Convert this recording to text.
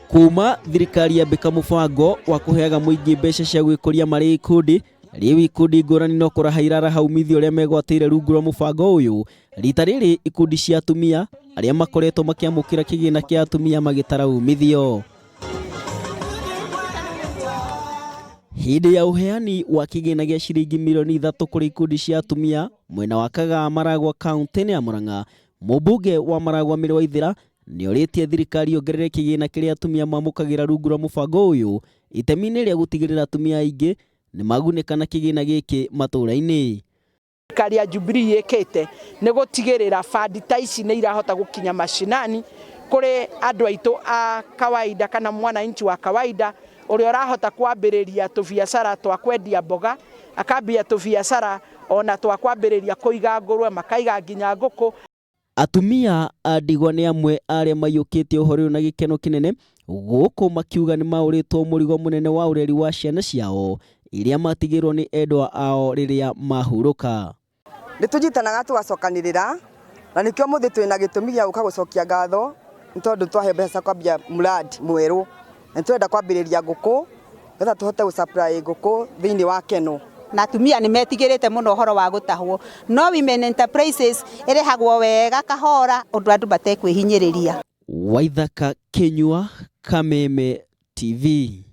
Kuma thirikari yambĩka mũbango wa kũheaga mũingĩ mbeca cia gwĩkũria marĩ ikundi, rĩu ikundi ngũrani no kũraha iraraha umithio ũrĩa megwatĩire rungu rwa mũbango ũyũ. Rita rĩrĩ ikundi cia atumia arĩa makoretwo makĩamũkĩra kĩgĩna kĩa atumia magĩtara umithio. Hĩndĩ ya ũheani wa kĩgĩna gĩa ciringi mirioni ithatũ kũrĩ ikundi cia atumia mwena wa Kagaa Maragwa kaunti-inĩ ya Murang'a, Mũmbunge wa Maragwa Mary Waithera nĩorĩtie thirikari yongerere kĩgĩna kĩrĩa atumia mamũkagĩra rungu rwa mũbango ũyũ itemi-inĩ rĩa gũtigĩrĩra atumia aingĩ nĩmagunĩka na kĩgĩna gĩkĩ matũra-inĩ. Thirikari ya Jubilee ĩkĩte nĩ gũtigĩrĩra bandi ta ici nĩ irahota gũkinya mashinani kũrĩ andũ aitũ a kawaida kana mwananchi wa kawaida ũrĩa ũrahota kwambĩrĩria tũbiacara twa kwendia mboga, akambia tũbiacara ona twa kwambĩrĩria kũiga ngũrwe, makaiga nginya ngũkũ. Atumia a ndigwa nĩ amwe a arĩa maiyũkĩtie ũhoro ũyũ na gĩkeno kĩnene, gũkũ makiuga nĩ maũrĩtwo mũrigo mũnene wa ũreri wa ciana ciao iria matigĩirwo nĩ endwa ao rĩrĩa mahurũka. Nĩ tũnyitanaga tũgacokanĩrĩra na nĩkĩo ũmũthĩ twĩna gĩtũmi gĩa gũka gũcokia ngatho nĩ tondũ twaheo mbeca cia kwambia mradi mwerũ na nĩ tũrenda kwambĩrĩria ngũkũ nĩgetha tũhote gũ supply ngũkũ thĩinĩ wa Kenol. Na atumia nĩ metigĩrĩte mũno ũhoro wa gũtahwo, no Women Enterprises ĩrĩhagwo wega kahora ũndũ andũ matekwĩhinyĩrĩria. Waithaka Kĩnyua, Kameme TV.